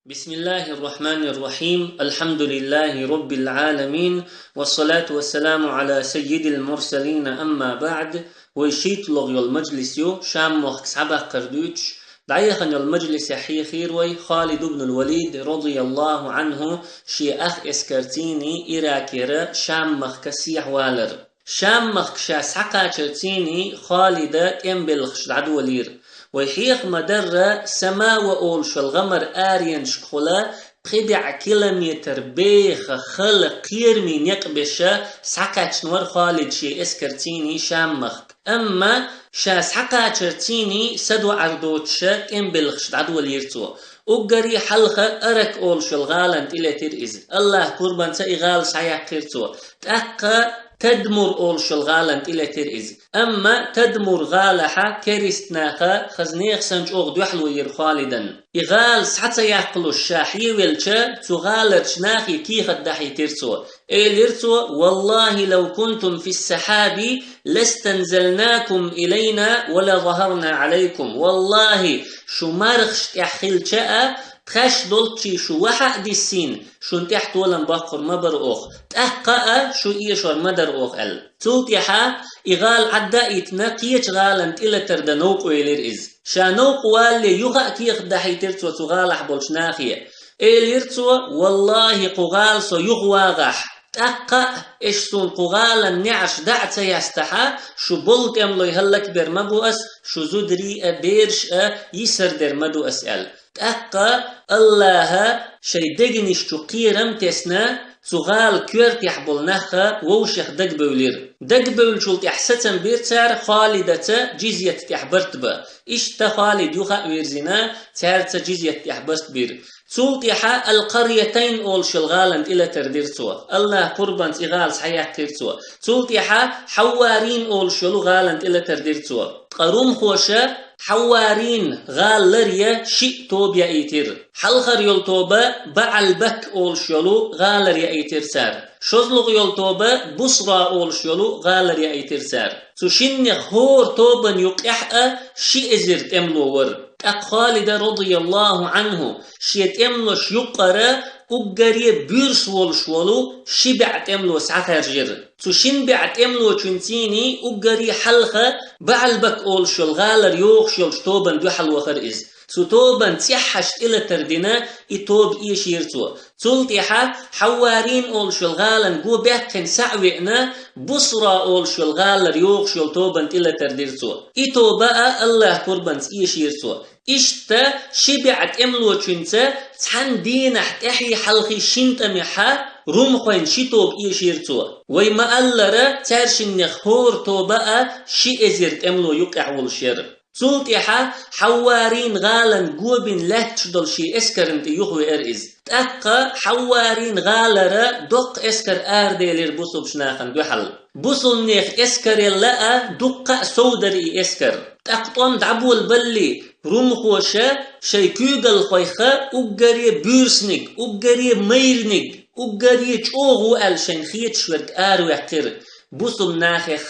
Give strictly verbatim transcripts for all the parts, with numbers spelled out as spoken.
بسم الله الرحمن الرحيم. الحمد لله رب العالمين. والصلاة والسلام على سيد المرسلين. أما بعد. Вай шийтталагӀа йола мажлис ю Шам-махка схьабаккхар дуьйцуш. ДӀаяхана йолчу мажлисехь хьехийра вай Халид ибн ал-Валид, радияллаху Ӏанху, шен ах эскарца Иракера Шам-махка сехьавалар. Шам-махка ша схьакхачарца Халида тӀеман белхаш дӀадолийра. Вай хьеха ма-дарра, Самава олуш йолу гӀамар аренашкахула пхи бӀе километр беха хала кхераме некъ беша схьакхаьчна вара Халид шен эскарца Шам-махка. Амма ша схьакхачарца са доӀар доцуша тӀеман белхаш дӀадолийра цо. Уггаре хьалха Арак олуш йолу гӀалана тӀелетира иза. АллахӀан пурбанца и гӀала схьаяьккхира цо. ТӀаккха Тадмур олуш йолу гӀалана тӀелетира иза. Амма Тадмур гӀалахьа керист наха хаза нехан санна чӀогӀа дуьхьало йира Халидан. И гӀала схьа ца яккхалуш ша хьевелча, цу гӀаларчу нахе кехат дахьийтира цо. Элира цо: «Валлахи, лав кунтум фис-сахьаби, ластанзалнакум илайна ва ла захарна Ӏалайкум». Валлахи, шу мархаш тӀехь хилча а, тхаьш долччий шу вахьа а диссийна, шун тӀехь толам боккхур ма бара оха. ТӀаккха а шу эшор ма дара оха аьлла. Цул тӀаьхьа и гӀала Ӏадда а йитина, кхечу гӀалана тӀелатар дан новкъа велира иза. Ша новкъа валале юха а кехат дахьийтира цо цу гӀалахь болчу нахе. Элира цо: «Валлахи, кху гӀала со юха вагӀахь, тӀаккха а эш суна кху гӀалан неӀарш дӀа а ца ястахьа, шу болу тӀемалой хӀаллакбер ма бу ас, шу зударий а, бераш а йисар дер ма ду ас», — аьлла. ТӀаккха АллахӀа шайн дегнаш чу кхерам тесна, цу гӀала коьртехь болу нахха вовшех дагабевлира. Дагабевллачул тӀаьхьа сацам бира цара Халидаца джизйат тӀехь барт бан. Иштта Халид юха а вирзина, цаьрца джизйат тӀехь барт бира. Цул тӀаьхьа Ал-Къаръятайн олуш йолу гӀалана тӀелатар дира цо. АллахӀан пурбанца и гӀала схьаяьккхира цо. Цул тӀаьхьа Хьавварин олуш йолу гӀалана тӀелатар дира цо. Ткъа румхоша Хьавварин гӀала ларъян шиъ тоба яийтира. Хьалхара йолу тоба БаӀал-Бак олуш йолу гӀала ларъяийтира цара. ШозлагӀа йолу тоба Бусра олуш йолу гӀала ларъяийтира цара. Цу шиннех хӀора тобанна юкъехь а ши эзар тӀемало вара. ТӀаккха Халида, радияллаху Ӏанху, шен тӀемалошна юккъара уггаре буьрса волуш волу ши бӀе тӀемало схьахаьржира. Цу шин бӀе тӀемалочуьнца уггаре хьалха БаӀал-Бак олуш йолу гӀалара йогӀуш йолчу тобанна дуьхьал вахара иза. Цу тобанна цӀеххьашха тӀелатар дина, и тоба эшийра цо. Цул тӀаьхьа Хьавварин олуш йолу гӀалана го баьккхина схьа а веана, Бусра олуш йолу гӀалара йогӀуш йолу тобанна тӀелатар дира цо. И тоба а АллахӀан пурбанца эшийра цо. Иштта ши бӀе тӀемалочуьнца цхьана дийнахь тӀаьхьий-хьалхий шина тӀамехьа румхойн ши тоба эшийра цо. Вай ма-аллара, цаьршиннех хӀора тоба а ши эзар тӀемало юккъехь волуш яра. Цул тӀаьхьа Хьавварин гӀалана го бина лаьтташ долу шен эскарна тӀе юхавеара иза. ТӀаккха Хьавварин гӀалара доккха эскар араделира бусулбачу нахана дуьхьал. Бусулбанех эскарел а дуккха а сов дара и эскар. ТӀаккха тӀом дӀаболабалале, румхоша шайн куьйгалхойх уггаре буьрсаниг, уггаре майраниг, уггаре чӀогӀа ву аьлла шайна хеташ верг араваьккхира, бусулба нахех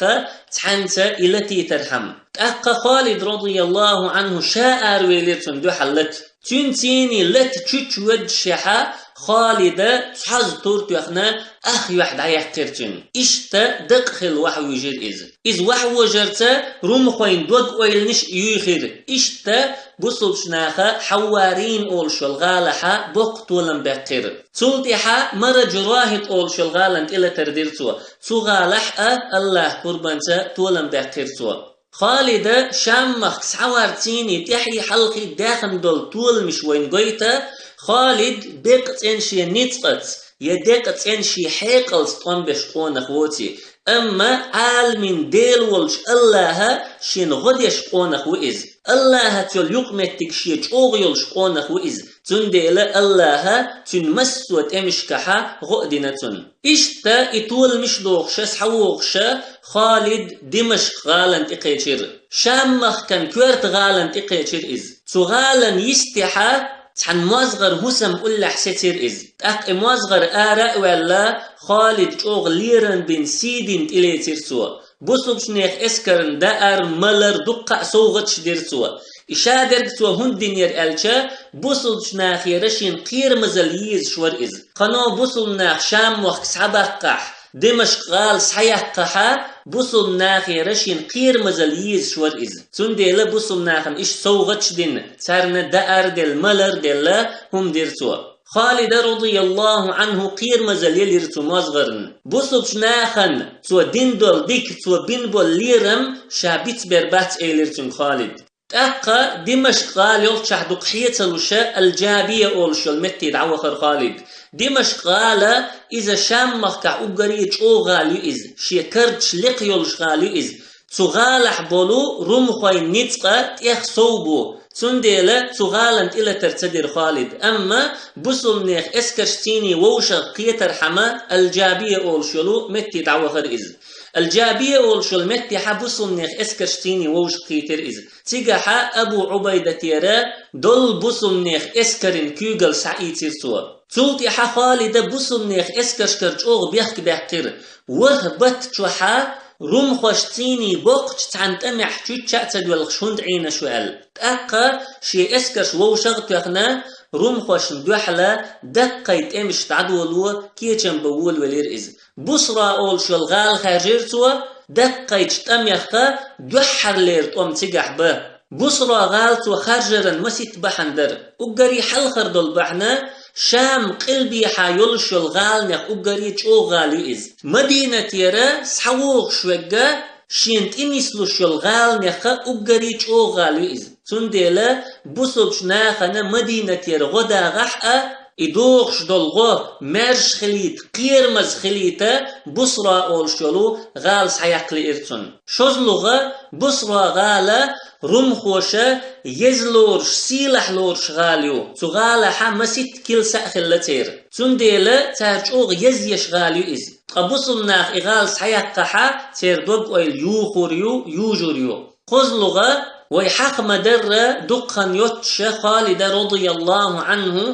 цхьаьнца и латийтархьама. ТӀаккха Халид, радияллаху Ӏанху, ша аравелира цунна дуьхьал лата. Цуьнан цӀийнан лата чуьчвоьддашехьа, Халида цхьозза тур тоьхна ах юьхь дӀаяьккхира цуьнан. Иштта дакъа хилла вахьа вуьйжира иза. Иза вахьа вожарца румхойн дог-ойланаш а юьйхира. Иштта бусулбачу наха Хьавварин олуш йолу гӀалахьа боккха толам баьккхира. Цул тӀаьхьа Мараджу Рохьит олуш йолу гӀалана тӀелатар дира цо. Цу гӀалахь а АллахӀан пурбанца толам баьккхира цо. Халида Шам-махка схьаварца тӀаьхьий-хьалхий даьхна долу толамаш вайна гойту, Халид бекъа цӀена шен ницкъаца я декъа цӀена шен хьекъалца тӀом беш къонах воций. Амма Ӏаламийн Дела волчу АллахӀа шена гӀо деш къонах ву иза. АллахӀаца йолу юкъаметтиг шен чӀогӀа йолуш къонах ву иза. Цундела АллахӀа цуьнан массо а тӀемашкахьа гӀо а дина цунна. Иштта и толамаш а дохуша, схьавогӀуша, Халид Димашкъ гӀалана тӀекхечира. Шам-махкан коьрта гӀалана тӀекхечира иза. Цу гӀалана йистехьа цхьана мозгӀара хӀусам уллехь сецира иза. ТӀаккха и мозгӀар ара а ваьлла, Халид чӀогӀа лерам бина сий дина тӀелецира цо. Бусулбачу нехан эскарна даар, малар, дуккха а совгӀаташ дира цо. И шадерг цо хӀунда динера аьлча, бусулбачу нахера шена кхерамазалла езаш вара иза. Кхано бусулба нах Шам-мохк схьабаккхахь, Димашкъ-гӀала схьаяккхахьа, бусулба нахера шена кхерамазалла езаш вара иза. Цундела бусулба нахана иштта совгӀаташ дина, царна даар а делла, малар а делла, хӀума дира цо. Халида, радияллаху Ӏанху, кхерамазалла елира цу мозгӀарна. Бусулбачу нахана цо дина долу дика, цо бина болу лерам ша бицбер бац, элира цуьнга Халида. ТӀаккха Димашкъ-гӀала йолччахь дукха хье ца луша, Аль-Джабия олуш йолу метте дӀавахара Халид. Димашкъ-гӀала иза Шам-махкахь уггаре чӀогӀа гӀала ю иза, шен кардаш лекха йолуш гӀала ю иза. Цу гӀалахь болу румхойн ницкъ тӀех сов бу, цундела цу гӀалан тӀелатар ца дира Халид. Амма бусулбанех эскарш цӀийне вовшах кхетархьама, Аль-Джабия олуш йолу метте дӀавахара иза. Аль-Джабия олуш йолу меттехьа бусулбанех эскарш цӀийне вовшах кхийтира иза. Цигахьа Абу Ӏубайдатера долу бусулбанех эскарийн куьйгалла схьаийцира цо. Цул тӀаьхьа Халида бусулбанех эскаршкара чӀогӀа бехк баьккхира. ВорхӀ батта чохьа румхошна цӀийне боккхачу цхьана тӀамехь чуьчча а ца доьлхуш хӀунда Ӏийнаш ву аьлла. ТӀаккха шен эскарш вовшах а тоьхна, румхошна дуьхьала даккхий тӀемаш дӀадоло кечам бан волавелира иза. Бусра олуш йолу гӀала хаьржира цо, даккхийчу тӀамехха дуьххьарлера тӀом цигахь бан. Бусра гӀала цо харжаран маситта бахьана дара. Уггаре хьалхара долу бахьана, Шам къилбехьа йолуш йолу гӀаланех уггаре чӀогӀа гӀала ю иза. Мадинатера схьавогӀуш верг шена тӀе нислуш йолу гӀаланехха уггаре чӀогӀа гӀала ю иза. Цундела бусулбачу нахана Мадинатера гӀо дагӀахь а, и догӀуш долу гӀо маьрша хилийта, кхерамаза хилийта, Бусра олуш йолу гӀала схьаяккха лиира цунна. ШозлагӀа, Бусра гӀала румхоша еза лоруш, сийлахь лоруш гӀала ю. Цу гӀалахьа маситта килса а хилла церан. Цундела цара чӀогӀа еза еш гӀала ю иза. Ткъа бусулба наха и гӀала схьаяьккхахьа, церан дог-ойла юхур ю, южур ю. КхозлагӀа, вай хьаха ма-дарра, дукха хан йоццуша Халида, радияллаху Ӏанху,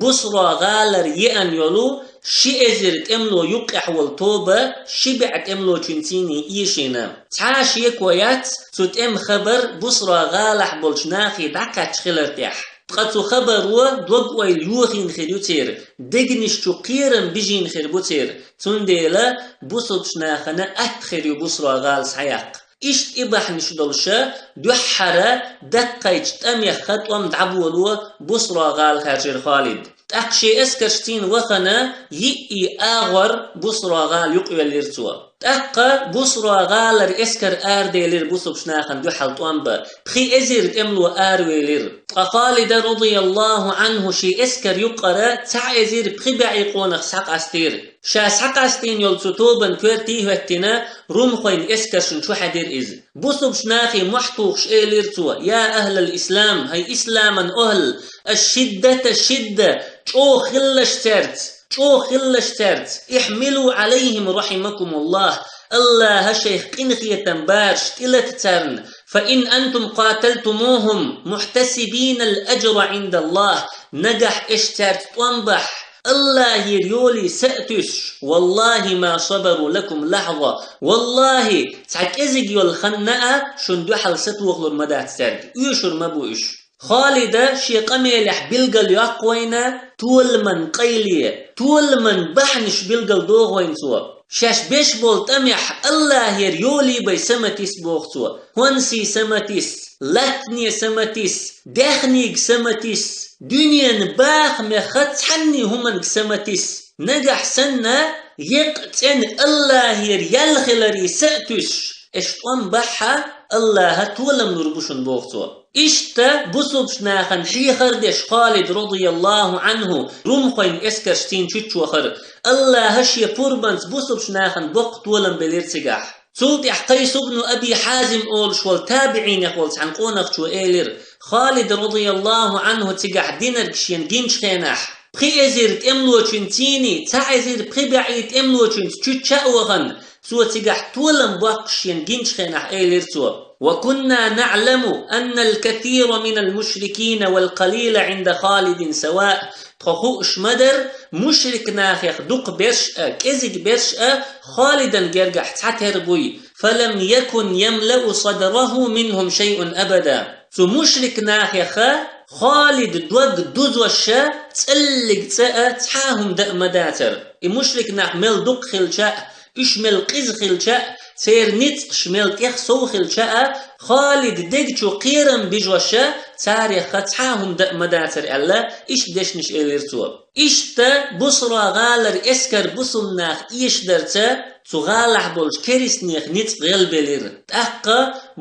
Бусра гӀалара еана йолу ши эзар тӀемало юккъехь волу тоба ши бӀе тӀемалочуьнцийний эшийна. Цхьа а шеко яц, цу тӀеман хабар Бусра гӀалахь болчу нахе дӀакхаьчна хилар тӀехь. Ткъа цу хабаро дог-ойла йохийна хир ю церан, дегнаш чу кхерам бижийна хир бу церан, цундела бусулбачу нахана атта хир ю Бусра гӀала схьаяккха. Иштта и бахьанаш долуша, дуьххьара даккхийчу тӀамехха тӀом дӀаболо Бусра гӀала хаьржира Халид. ТӀаккха шен эскарш цийна вахана, йиъ агӀор Бусра гӀала юкъаеллира цо. ТӀаккха Бусра гӀалара эскар араделира бусулбачу нахана дуьхьал тӀом бан, пхи эзар тӀемало аравелира. Ткъа Халида, радияллаху Ӏанху, шен эскар юккъара цхьа эзар пхи бӀе къонах схьакъастийра. Ша схьакъастийна йолу цу тобан коьртий а хӀоьттина, румхойн эскаршна чу хьаьдира иза. Бусулбачу нахе мохь тухуш элира цо: «Я ахӀлал ислам, хӀай исламан охӀла, аш-шиддата шидда, чӀогӀа хилалаш цаьрца, чӀогӀа хилалаш цаьрца, ихьмилу Ӏалайхим рахьимакумуллахӀ, АллахӀа шайх къинхетам бараш тӀелата царна, фа ин антум къаталтумухӀум мухьтасибинал аджра ӀиндаллахӀ, нагахь аша цаьрца тӀом бахь, АллахӀера йоле са а туьсуш, валлахӀи ма сабару лакум лахӀза, валлахӀи, цхьа кӀезиг йолу хан а шуна дуьхьал сатохалур ма дац цаьрга, оьшур ма бу уьш». Халида шен къамелехь билгал йоккху вайна толаман къайле, толаман бахьанаш билгал доху вайна цо. Шаьш беш болу тӀамехь АллахӀера йоле бен са ма тиса боху цо. ХӀонсе са ма тиса, латтане са ма тиса, даьхнийга са ма тиса, дуьненан бахамехха цхьанне хӀуманга са ма тиса. Нагахь санна еккъа цӀена АллахӀера ял хиларе са а туьсуш, аша тӀом бахь а, АллахӀа толам лур бу шуна боху цо. Иштта бусулбачу нахана хьехар деш Халид, радияллаху Ӏанху, румхойн эскарш цийна чуьччу вахара. АллахӀа шен пурбанца бусулбачу нахана боккха толам белира цигахь. Цул тӀаьхьа Къайс ибн Аби Хьазим олуш волу табиӀинех волу цхьана къонахчо элира: Халид, радияллаху Ӏанху, цигахь динарг шена гинчу хенахь, пхи эзар тӀемалочуьнцийний, цхьа эзар пхи бӀе тӀемалочуьнца чуьчча а вахана, цо цигахь толам боккхуш шена гинчу хенахь элира цо: «Ва кунна наӀламу аннал касира минал мушрикина вал къалила Ӏинда Халидин саваъ». Тхо хууш ма дара, мушрик нахех дукха берш а, кӀезиг берш а Халидан гергахь цхьатера буй, «фалам якун ямлаъу садраху минхум шайъун абада». Цу мушрик нахеха Халид дог дузоша цӀаллиг цӀа а цхьа а хӀума даа ма дацар. И мушрик нах мел дукха хилча а, уьш мел къиза хилча а, церан ницкъаш мел тӀех сов хилча а, Халид дег чу кхерам бижоша цареха цхьа а хӀума даа ма дацар аьлла, иштта дешнаш элира цо. Иштта Бусра гӀалара эскар бусулба нах эшдарца, цу гӀалахь болчу керистанех ницкъ гӀелбелира. ТӀаккха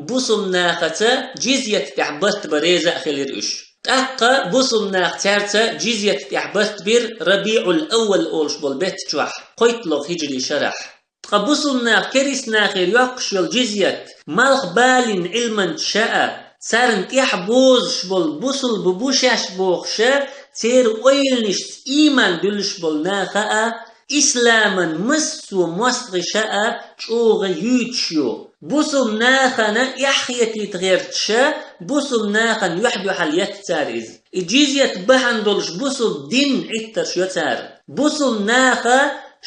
бусулба нахаца джизьят тӀехь барт бан реза а хилира уьш. ТӀаккха бусулба наха цаьрца джизьят тӀехь барт бира РабиӀул-Аввал олуш болу бетта чохь, кхойтталгӀа хиджри шарахь. Ткъа бусулба нах керистанахера йоккхуш йолу джизьят, малхбалин Ӏилманчаша а, царна тӀехь бозуш болу бусулба бу шаьш бохуша, церан ойланашца ийман дуьллуш болу наха а, исламан массо а мостагӀаша а чӀогӀа юьйцуш ю. Бусулба нахана эхь хетийта гӀерташа, бусулба нахана юьхь-дуьхьал етта цара иза. И джизьят бахьана долуш бусулба дин Ӏиттарш йо цара. Бусулба наха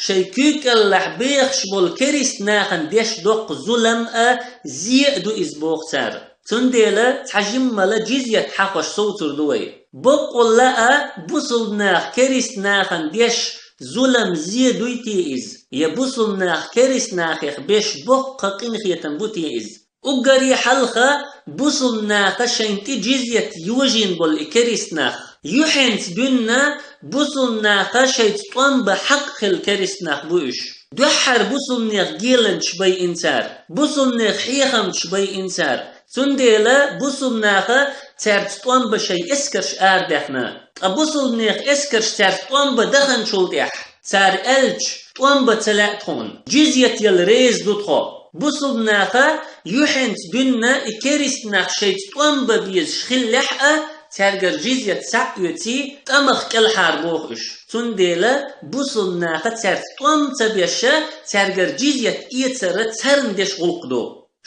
шайн куьйга кӀеллахь бехаш болу керист нахана деш доккха зулам а, зе а ду иза боху цара. Цундела цхьа жиммала джизьят хьахош совцур ду вай. Баккъалла а бусулба нах керист нахана деш зулам, зе дуй те иза? Я бусулба нах керист нахех беш боккха къинхетам бу те иза? Уггаре хьалха бусулба наха шайна тӀе джизьят йожийна болу и керист нах. Юьхьенца дуьнна бусулба наха шайца тӀом бан хьакъ хилла керист нах бу уьш. Дуьххьара бусулба нех геланчаш байина цара, бусулба нех хьехамчаш байина цара. Цундела бусулба наха цаьрца тӀом бан шайн эскарш арадаьхна. Ткъа бусулба нех эскарш цаьрца тӀом бан даханчул тӀаьхьа, цара аьлча, тӀом бан ца лаьа тхуна, джизьят яла реза ду тхо. Бусулба наха юьхьенца дуьнна и керист нах шайца тӀом бан безаш хиллехь а, цаьргара джизьят схьа а оьций, тӀамах кӀелхьара боху уьш. Цундела бусулба наха цаьрца тӀом ца беша, цаьргара джизьят эцар царна деш гӀуллакх ду.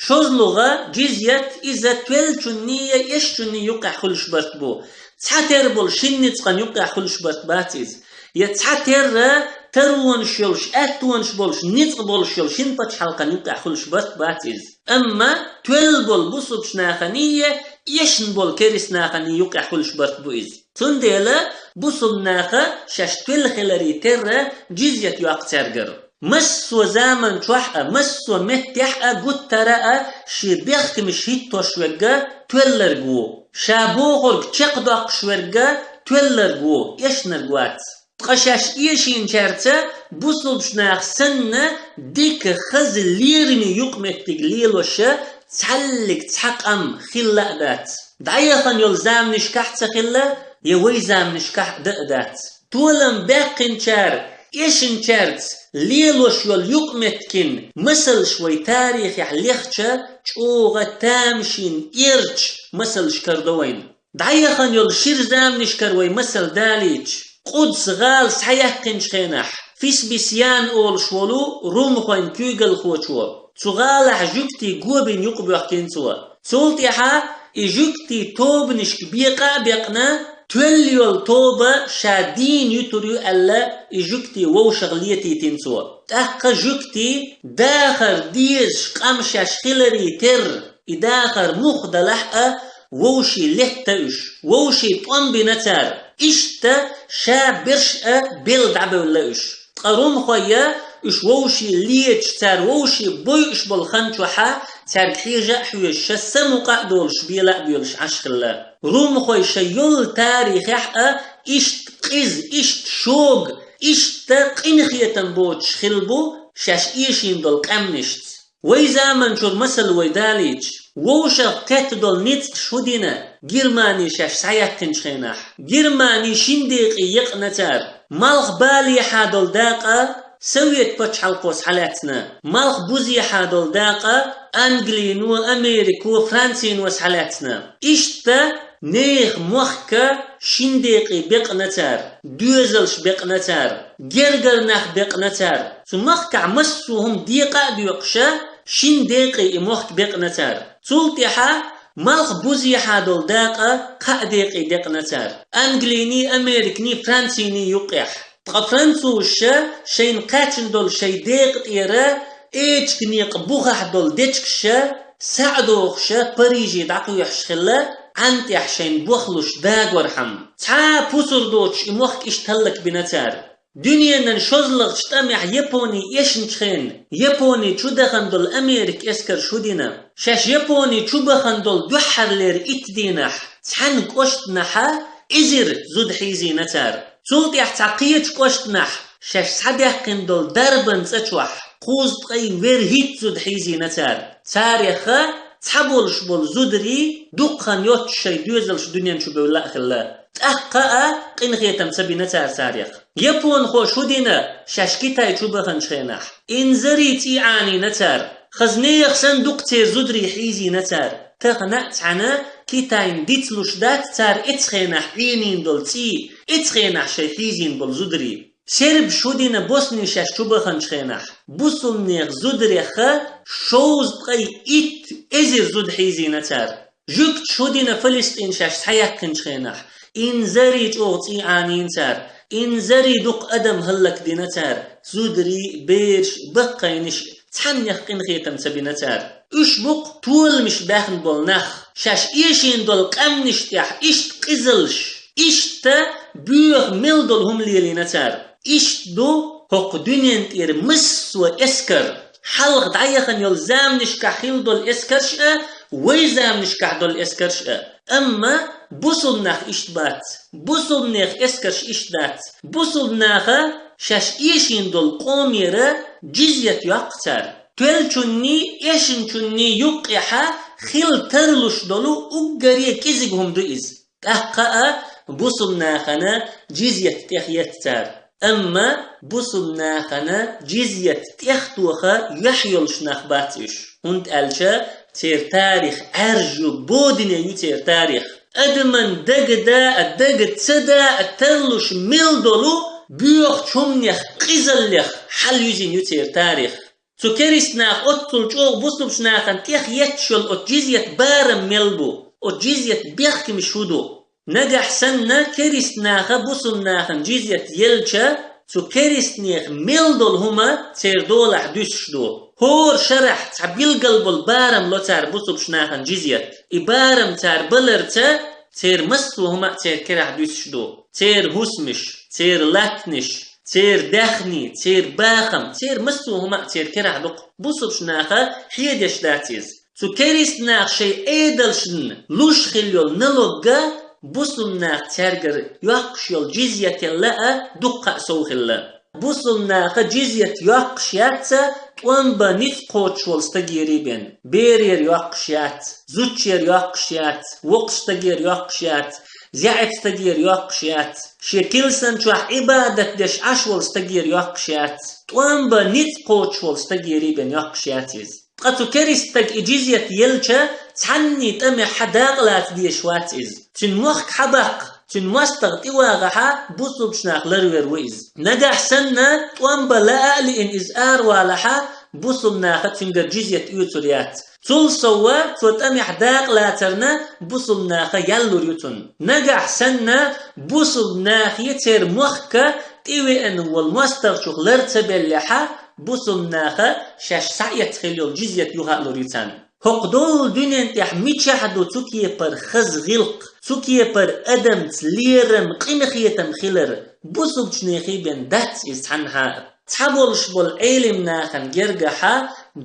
ШозлагӀа, джизьят иза тоьллачунний я эшначунний юккъехь хуьлуш барт бу. Цхьатерра болу шина ницкъан юккъехь хуьлуш барт бац иза. Я цхьатерра таронаш йолуш, аьттонаш болуш, ницкъ болуш йолу шина пачхьалкхан юккъехь хуьлуш барт бац иза. Амма тоьлла болу бусулбачу наханий я эшна болу керист наханий юккъехь хуьлуш барт бу иза. Цундела бусулба наха шаьш тоьлла хиларе терра джизьят йоккху цаьргара. Массо а заман чохь а, массо а меттехь а гуттара а шен бехкамаш хӀиттош верг тоьлларг ву. Ша бохург чекхдоккхуш верг тоьлларг ву, эшнарг вац. Ткъа шаьш эшийначаьрца бусулбачу наха санна дика, хаза, лераме юкъаметтиг лелоша цхьаллиг цхьа къам хилла а дац. ДӀаяхана йолу заманашкахь а ца хилла, я вай заманашкахь а дан а дац. Толам баьккхинчара эшначаьрца лелош йолу юкъаметтиган масалш вай тарихехь лехча, чӀогӀа тамашийна эрча масалш карадо вайна. ДӀаяхана йолу шира заманашкара вай масал далийча, Къудс-гӀала схьаяьккхинчу хенахь, Фисбисьян олуш волу румхойн куьйгалхочо, цу гӀалахь жуьгтий го бина юкъабоьхкина цо. Цул тӀаьхьа и жуьгтий тобанашка бекъа а бекъна, тоьлла йолу тоба ша дийна юьтур ю аьлла, и жуьгтий вовшах летийтина цо. ТӀаккха жуьгтий дахар дезаш къам шаьш хиларе терра, и дахар муха далахь а, вовший летта уьш, вовший тӀом бина цара. Иштта ша берш а белла дӀабевлла уьш. Ткъа румхой а уьш вовший леташ, цара вовший бойуш болу хан чохьа, цаьрга хьежа а хьоьжуша, самукъа а долуш, бела а боьлуш Ӏаш хилла. Румхой шайн йолу тарихехь а иштта къиза, иштта шога, иштта къинхетам боцуш хилла бу шаьш эшийна долу къаьмнашца. Вай заманчуьра масал вай далийча, вовшах кхетта долу ницкъаш хӀун дина Германи шаьш схьаяьккхинчу хенахь? Германи шин декъе екъна цара. Малхбалехьа долу дакъа Совет пачхьалкхо схьалаьцна. Малхбузехьа долу дакъа Англино, Америко, Францино схьалаьцна. Иштта нехан мохк шин декъе бекъна цара, доьзалш бекъна цара, гергара нах бекъна цара. Цу махкахь массо а хӀума декъа а доькъуша, шин декъе и мохк бекъна цара. Цул тӀаьхьа малхбузехьа долу дакъа кхаа декъе декъна цара. Англиний, Американий, Франциний юккъехь. Ткъа французша шайна кхаьчна долу шайн декъа тӀера эчиг некъа бухахь долу дечигаш схьа а дохуша, Париже дӀакхоьхьуш хилла, Ӏан тӀехь шайн бохлуш дагорхьама. Цхьа а пусар доцуш и мохк иштта хӀаллакбина цара. Дуьненан шозлагӀчу тӀамехь Япони эшначу хенна, Япони чу дахана долу Америка эскарш хӀун дина? Шаьш Япони чу бахана долу дуьххьарлера итт дийнахь цхьана кӀоштанахьа эзар зуда хьийзийна цара. Цул тӀаьхьа цхьа кхечу кӀоштанахь шаьш схьадаьккхина долу дарбан цӀа чохь кхузткъе вуьрхӀитта зуда хьийзийна цара. Цареха цхьаболуш болу зударий дукха хан йоццуш шайн доьзалш дуьнен чу бевлла а хилла. ТӀаккха а къинхетам ца бина цара царех. Японхоша хӀун дина шаьш Китай чу баханчу хенахь? Инзаре цӀий Ӏанийна цара. Хаза нехан санна дукха церан зударий хьийзийна цара. Тахана а цхьаьна Китайн дицлуш дац цара эцу хенахь Ӏийнийна долу цӀий, эцу хенахь шайн хьийзийна болу зударий. Сербаша хӀун дина Босни шаьш чу баханчу хенахь? Бусулнех зудареха шовзткъе итт эзар зуда хьийзийна цара. Жуьгташа хӀун дина Фалестин шаьш схьаяьккхинчу хенахь? Инзаре чӀогӀа цӀий Ӏанийна цара, инзаре дукха адам хӀаллакдина цара, зударий, бераш, баккхийнаш, цхьаннех къинхетам ца бина цара. Уьш бу-кх толамаш баьхна болу нах, шаьш эшийна долу къаьмнаш тӀехь иштта къизаллаш, иштта боьха мел долу хӀума лелийна цара. Иштта ду хӀокху дуьнен тӀера массо а эскар, хьалха дӀаяхана йолу заманашкахь хилла долу эскарш а, вай заманашкахь долу эскарш а. Амма бусулнах иштта бац. Бусулнех эскарш иштта дац. Бусулнаха шаьш эшийна долу къомера джизъят йоккху цара. Тоьллачунний, эшначунний юккъехьа хила тарлуш долу уггаре кӀезиг хӀума ду иза. ТӀаккха а бусулнахана джизъят тӀех етта цара. Амма бусулнахана джизъят тӀех тоха юьхь йолуш нах бац уьш, хӀунда аьлча церан тарих Ӏаьржа ю, бодане ю церан тарих. Адаман дага да а, дага ца да а тарлуш мел долу боьхачу хӀуманех, къизаллех хьалаюьзина ю церан тарих. Цу керист наха оццул чӀогӀа бусулбчу нахана тӀех етташ йолу оцу джизъят барам мел бу, оцу джизъят бехкамаш хӀун ду? Нагахь санна керист наха бусулнахана джизъят елча, цу керистнех мел долу хӀума церан долахь дуьсуш ду. ХӀора шарахь цхьа билгал болу барам ло цара бусулбчу нахана джизъят. И барам цара баларца церан массо а хӀума а церан керахь дуьсуш ду. Церан хӀусамаш, церан латтанаш, церан даьхни, церан бахам, церан массо а хӀума а церан керахь ду-кх. Бусулбчу наха хьедеш дац иза. Цу керист наха шайн Ӏедалшна луш хилла йолу налогга бусулнах цаьргара йоккхуш йолу джизъятел а дуккха а сов хилла. Бусулнаха джизъят йоккхуш яц тӀом бан ницкъ кхочуш волу стагерий бен. Берера йоккхуш яц, зудчера йоккхуш яц, воккхачу стагера йоккхуш яц, зеӀат стагера йоккхуш яц, шен килсан чохь Ӏибадат деш Ӏаш волу стагера йоккхуш яц, тӀом бан ницкъ кхочуш волу стагерий бен йоккхуш яц иза. Ткъа цу керист стага и джизъят елча, цхьанний тӀамехь дакъа лаца дезаш вац иза. Цуьнан мохк хьабаккха, цуьнан мостагӀа тӀевагӀахьа, бусулбчу нах ларвер ву иза. Нагахь санна, тӀом бан лаа а лиъна иза аравалахьа, бусулнаха цуьнгара джизъят оьцур яц. Цул сов, цо тӀамехь дакъа лацарна бусулнаха ял лур ю цунна. Нагахь санна, бусулнахе церан мохка тӀевеана волу мостагӀчух лар ца беллехьа, бусулнаха шаьш схьаэцна хилла йолу джизъят юха а лур ю царна. ХӀокху долу дуьнен тӀехь мичахь ду цу кепара хаза гӀиллакх, цу кепара адамца лерам, къинхетам хилар, бусулбчу нехий бен дац иза цхьаннахьа а. Цхьаболуш болу Ӏелим нахана гергахьа,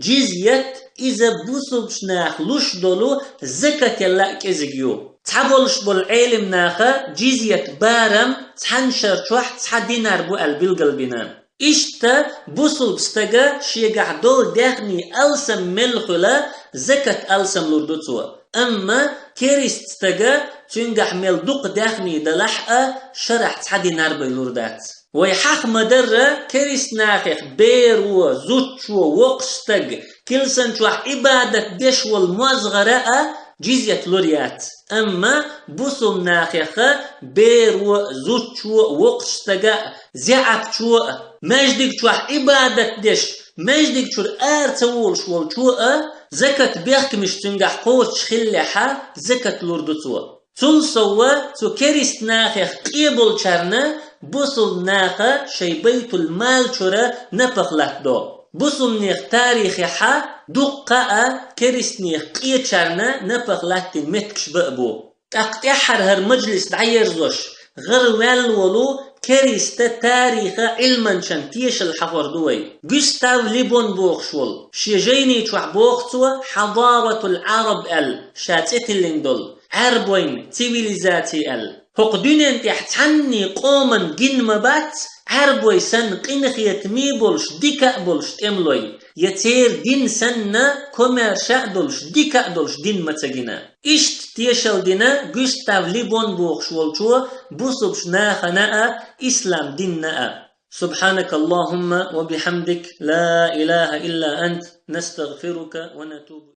джизъят иза бусулбчу наха луш долу закател а кӀезиг ю. Цхьаболуш болу Ӏелим наха джизъят барам цхьана шар чохь цхьа динар бу аьлла билгалбина. Иштта бусулб стага шегахь долу даьхний алсам мел хуьла, закат алсам лур ду цо. Амма керист стага цуьнгахь мел дукха даьхний далахь а, шарахь цхьа динар бен лур дац. Вай хьаха ма-дарра, керист нахех беро, зудчо, воккхачу стаг, килсан чохь Ӏибадат деш волу мозгӀара а джизъят лур яц. Амма бусулнахеха беро, зудчо, воккхачу стага а, зеӀапчо а, маьждиг чохь Ӏибадат деш, маьждиг чуьра ара ца волуш волчо а, закат бехкамаш цуьнгахь кхочуш хиллехьа, закат лур ду цо. Цул сов, цу керист нахех къе болчарна бусулнаха шайн байтул-мал чуьра напах латтадо. Бусулнех тарихехьа дуккха а керистнех къечарна напах латтийна меттигаш бан а бу. ТӀаккха тӀаьххьара хӀара мажлис дӀаерзош, гӀараваьнна волу керста тарихан Ӏилманчан тешал хьахор ду вай. Гюстав Ле Бон бохуш волу, шен жайни чохь боху цо «Хьадаратул Ӏараб» аьлла, ша цӀе тиллина долу, Ӏаьрбойн цивилизаци аьлла. ХӀокху дуьнен тӀехь цхьанний къоман гина ма бац, Ӏаьрбой санна къинхетаме болуш, дика а болуш тӀемалой, я церан дин санна комаьрша а долуш, дика а долуш дин ма ца гина. Иштта тешал дина Гюстав Ле Бон бохуш волчо бусулба нахана а, ислам динна а. سبحانك اللهم وبحمدك، لا إله إلا أنت، نستغفرك ونتوب